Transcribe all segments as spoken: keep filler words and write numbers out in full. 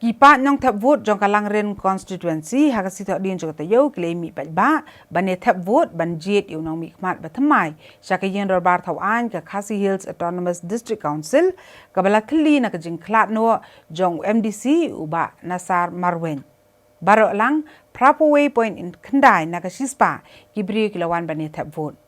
Ki paid nongthep vote jong ka Langrin constituency ha ka sngi Thohdieng jong ka taïew ki la mih paidbah ban ïa thep vote ban jied ïa u nongmihkhmat ba thymmai sha ka ïing dorbar thaw aiñ ka Khasi Hills Autonomous District Council, kaba la thylli na ka jingkhlad noh jong u M D C u Bah Nasar Marwein. Baroh lang, phra phew wei point khyndai na ka shispah ki briew ki la wan ban ïa thep vote.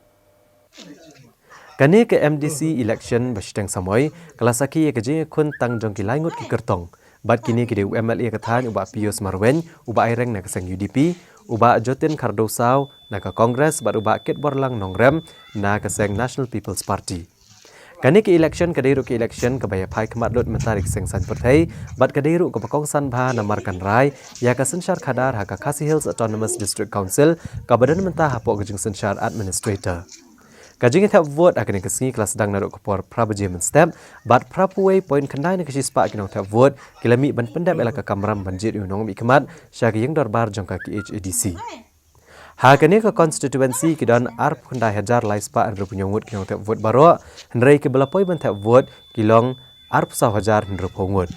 Kane ka M D C election ba shiteng samoi ka la sakhi ïa ka jingïakhun tang jong ki lai ngut ki kyrtong. Bad kine ki dei u M L A ka thaiñ u Bah Pius Marwein, u ba ai reng na ka seng U D P, u Bah Jotin Khardewsaw na ka Congress, bad u Bah Kitborlang Nongrem na ka seng National People's Party. Kane ka election ka dei ruh ka election kaba ïa phai khmat lut mynta da ki seng saiñ pyrthei, bad ka dei ruh kaba kongsan bha namar kan rai ïa ka synshar khadar ha ka Khasi Hills Autonomous District Council, kaba don mynta hapoh ka jingsynshar administrator. Ka jingïathep vote ha kane ka sngi ka la sdang naduh ka por phra baje mynstep, bad phra phew wei point khyndai na ka shispah ki nongthep vote ki la mih ban pyndep ïa la ka kamram ban jied ïa u nongmihkhmat sha ka ïing dorbar jong ka K H A D C. Ha kane ka constituency ki don arphew khyndai hajar lai spah hynriewphew hynñiew ngut ki nongthep vote baroh, hynrei kiba la poi ban thep vote ki long arphew saw hajar hynriewphew ngut.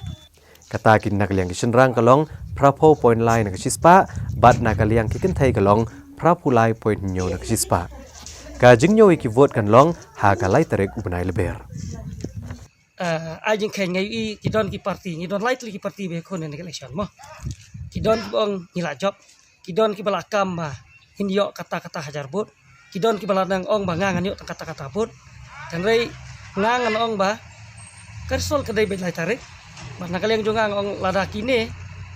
Kata ki na ka liang ki shynrang ka long phra phew point lai na ka shispah, bad na ka liang ki kynthei ka long phra phew lai point hynñiew na ka shispah. Ka jingñiew ïa ki vote kan long ha ka lai tarik u bnai Lber. Ah, ai jingkheiñ nga ïohi ki don ki parti, ngi don lai tylli ki parti ba ïakhun ha kane ka election mo. Ki don kiba ong ngi la jop, ki don kiba la kam ba ngin ïoh kata kata hajar vote, ki don kiba la nang ong ba nga ngan ïoh tang kata kata vote. Hynrei nga ngan ong ba ka result ka dei beit lai tarik. Bad na ka liang jong nga nga ong lada kine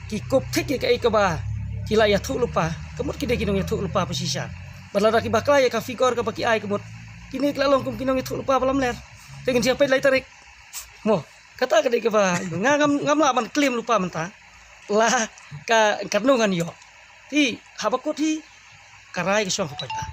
ki kup thik ïa kaei kaba ki la ïathuh lypa, ka mut ki dei ki nongïathuh lypa ba shisha. Bad lada ki bakla ïa ka figure kaba ki ai, ka mut kine ki la long kum ki nongïathuh lypa ba lamler. Te ngin sa peit lai tarik. Mo, kata ka dei kaba nga ngam, ngam lah ban claim lypa mynta la ka, katno ngan ïoh. Te haba kut hi ka rai ka shong ha paidbah.